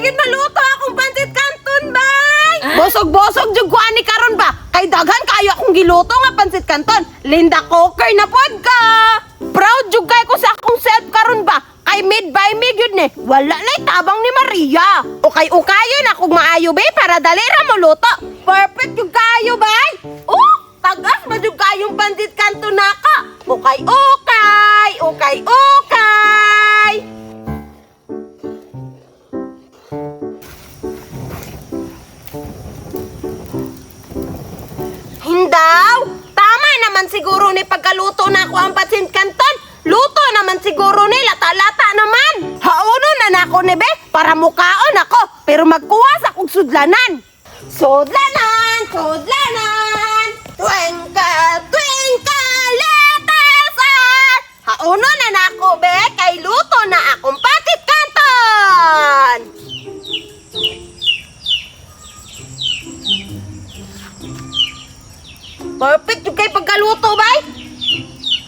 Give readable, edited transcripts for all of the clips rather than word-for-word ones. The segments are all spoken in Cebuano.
gyud maluto akong pansit canton, bay. Bosog-bosog jud ko ani karon ba? Kay daghan kayo akong giluto nga pansit canton. Linda Coker na pod ka. Proud jud kay ko sa akong self karon ba? Kay made by me gyud ni. Wala na'y tabang ni Maria. Okay ukayo na kung maayo be para dali ra mo luto. Perfect jud kayo bay. Oh, tagas ba jud kayong pansit canton naka? Okay, okay, okay, okay. Hindaw! Tama naman siguro ni pagkaluto na ako ang pansit canton. Luto naman siguro ni lata-lata naman. Hauno na nako ni be para mukaon ako pero magkuha sa kog sudlanan. Sudlanan, sudlanan. Twinkle, twinkle, little star. Hauno na nako be kay luto na akong pansit canton. Perfect yung kay pagkaluto, bay.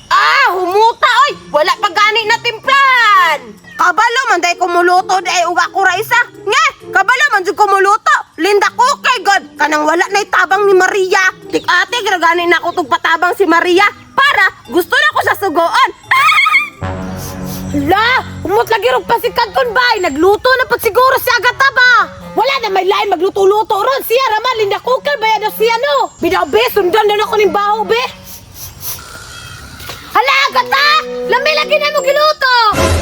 Ah, humuta oy. Wala pa gani na timplan. Kabalo man day kumuluto day ug ako ra isa. Nga, kabalo man jud kumuluto. Linda ko kay God kanang wala nay tabang ni Maria. Tik ate gra gani na ako tug patabang si Maria para gusto na ko sa sugoon. Hala, umot lagi rog pansit canton bay. Nagluto na pud siguro si Agata ba? Wala na may lain magluto-luto ron. Siya raman, Linda Cooker ba yan siya no? Bidaw be, sundan na ako ning baho be. Hala, Agata! Lami lagi na mo giluto!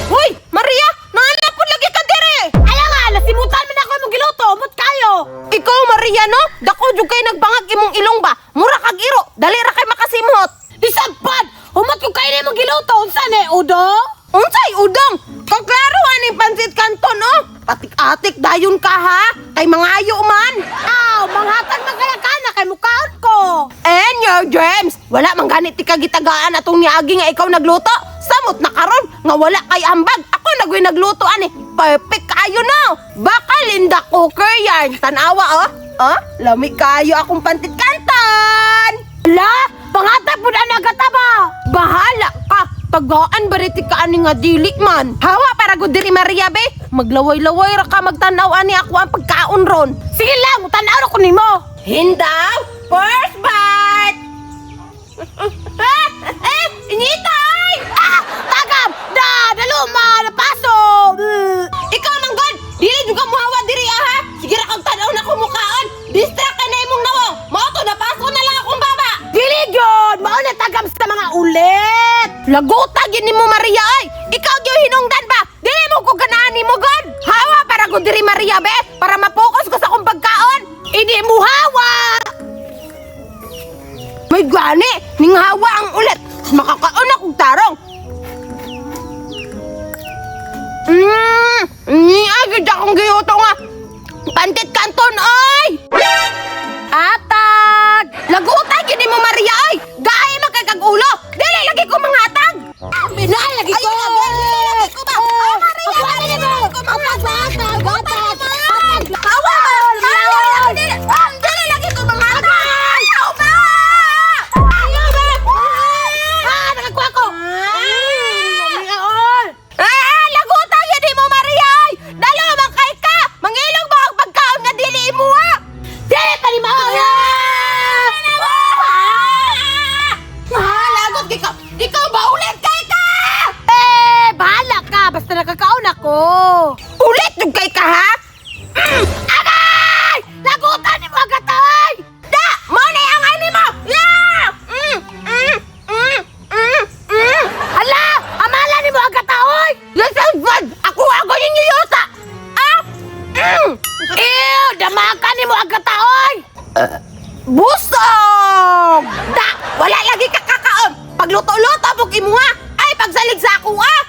Hoy, Maria, nangalapod lagi ka dire. Ala nga, nasimutan man ako mo giluto. Umot kayo! Ikaw Maria no, dako jud kay nagbangag imong ilong ba? Mura kag iro, dali ra kay makasimhot. Di sagpad! Umot ko kayo na mo giluto. Unsa ni, udong? Unsay udong? Kaklaro aning pansit canton oh. Patik-atik dayon ka ha. Kay mangayo man. Aw, manghatag man kaya ka na kay mukaon ko. And your dreams. Wala man ganit ti kagitagaan atong niagi nga ikaw nagluto. Samot na karon nga wala kay ambag. Ako nagoy nagluto ani. Perfect kayo no. Baka Linda Cooker yarn. Tanawa oh. Oh, lami kayo akong pansit canton. Hala, panghatag po na Agata ba? Bahala ka. Tagaan ba rin ka ani nga dili man. Hawa para gud diri Maria be. Maglaway-laway ra ka magtan-aw ani ako ang pagkaon ron. Sige lang, tanaw ko nimo. Hindaw, first bite. Eh, initay! Ah! Tagam! Da! Daluma! Napaso! Ikaw man god, dili jud ka muhawa diri ah, ha. Sige ra kag tan-aw na kumukaon. Distract ka na imong nawong. Mao to napaso na lang akong baba. Dili gyud! Mao na tagam sa mga ulit! Laguta gyud nimo Maria ay. Ikaw gyud hinungdan ba? Dili mo ko ganahan nimo god. Hawa para gud diri Maria be, para mapokus ko sa akong pagkaon. Hindi mo hawa! May gani, ning hawa ang ulit. Makakaon akong tarong. Niya gyud akong giuto nga. Pantit kanton oy. Atag! Laguta gyud nimo Maria oy. Gaay man kay kag ulo. Dili lagi ko manghatag. Naa lagi ko! Ay, lagi, lagi ko ba? Oh, Maria, Ako na nimo! lagi ko manghatag. Atag! Atag! Atag! Hawa! Hawa! Dili dili lagi ko manghatag. Ayaw ba? Ayaw ba? Ah! Nakakuha ko! Ah! Ah, laguta yun mo Maria! Ay! Dalo man kay ka! Mangilog ba ang pagkaon nga dili imuha? Dili pa ni mao! Ah, lagot kay ka! Ikaw ba ulit kay ka? Eh, bahala ka! Basta nakakaon ako! Ulit yung kay ka ha? Agay! Lagutan ni mo agatay! Da! Mo na ang ani mo! Yeah! Mm, mm, mm, mm, mm. Hala! Amala ni mo agataoy! Listen, God! Ako ako yung yuta! Ah! Mm. Ew! Damakan ni mo agataoy! Busog! Da! Wala lagi ka kakaon! Pagluto-luto, buk imuha! Ay, pagsalig sa ako ah!